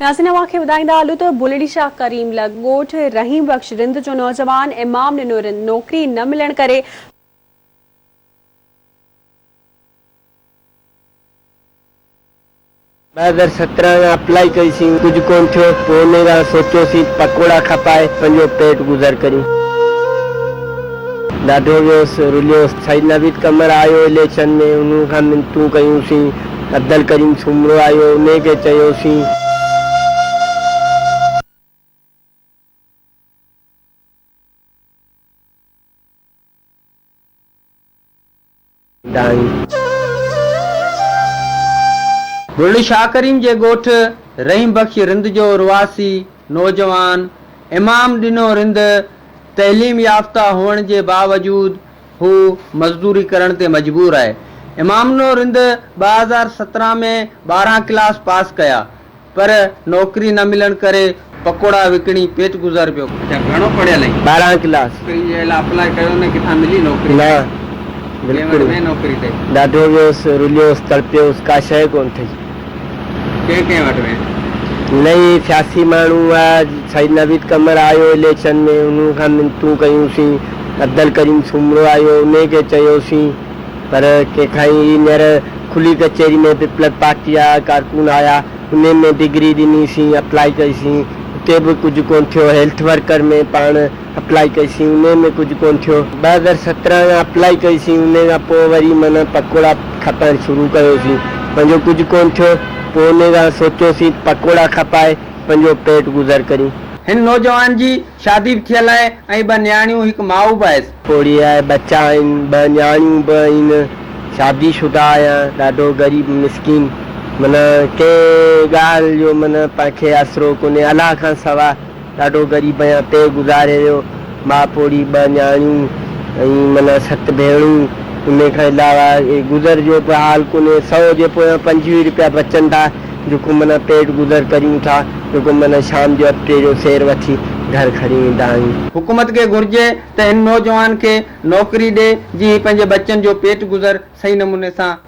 ناظرين اوهان کي ٻڌائيندا هلون ته بلڙي شاهه ڪريم لڳ ڳوٺ رحيم بخش رند جو نوجوان امام ڏنو رند نوڪري نه ملڻ ڪري. 2017 کان اپلائي ڪئي سين ڪجهه ڪون ٿيو پوء انهي کان سوچيوسين پڪوڙا کپائي پنهنجو پيٽ گذر ڪريون. ڏاڍو ويس رليوس سيد نويد قمر آيو اليڪشن ۾ انهي کان منتون ڪيون سين. عبدالڪريم سومرو آيو، انهي کي چيوسين. بلڙي شاهه ڪريم جي ڳوٺ رحيم بخش رند جو رهواسي نوجوان امام ڏنو رند تعليم يافته هئڻ جي باوجود هو مزدوري ڪرڻ تي مجبور آهي. امام نو رند 2017 ۾ 12 ڪلاس پاس ڪيا پر نوڪري نه ملڻ ڪري پڪوڙا وڪڻي پيٽ گذر پيو. اڇا گهڻو پڙهيل آهين؟ 12 ڪلاس. نوڪري جي لاء اپلاء ڪيو نه ڪٿان ملي نوڪري؟ نه ڪنهن وٽ بلڪل. وئين نوڪري تي؟ ڏاڍو ويس رليوس تڙپيوس ڪا شيء ڪونه ٺهي. ڪنهن ڪنهن وٽ وئين؟ نئين سياسي ماڻهو آ سيد نويد قمر آيو اليڪشن ۾ انهن کان منتون ڪيون سين عبدالڪريم سومرو آيو انهي کي چيوسين پر ڪنهن کان ئي هينئر کلي ڪچهري ۾ پيپلز پارٽي جا ڪارڪن آيا انهي ۾ ڊگري ڏني سين اپلائي ڪئي سين اتي به ڪجهه ڪونه ٿيو هيلٿ ورڪر ۾ پاڻ اپلائي ڪئي سين انهي ۾ ڪجهه ڪونه ٿيو. 2017 کان اپلائي ڪئي سين انهي کان پوء وري معنيٰ پڪوڙا کپائڻ شروع ڪيوسين پنهنجو ڪجهه ڪونه ٿيو پوء انهي کان سوچيوسين پڪوڙا کپائي پنهنجو پيٽ گذر ڪريون. هن نوجوان جي شادي به ٿيل آهي ۽ ٻه نياڻيون هڪ ماء به آهيس. پوڙهي آهي ٻچا آهن ٻه نياڻيون به آهن شادي شده آهيان ڏاڍو غريب مسڪين معنيٰ ڪنهن ڳالهه جو معنيٰ پاڻ کي آسرو ڪونهي الله کان سواء ڏاڍو غريب آهيان پيء گذاري ويو، ماء پوڙهي، ٻه نياڻيون ۽ معنيٰ ست ڀيڻون، انهي کان علاوه گذر جو به حال ڪونهي، سئو جي پويان 25 رپيا بچن ٿا، جيڪو معنيٰ پيٽ گذر ڪريون ٿا، جيڪو معنيٰ شام جو اٽي جو سير وٺي گهر کڻي ويندا آهيون. حڪومت کي گهرجي ته هن نوجوان کي نوڪري ڏي، جيئن هي پنهنجي ٻچن جو پيٽ گذر صحيح نموني سان.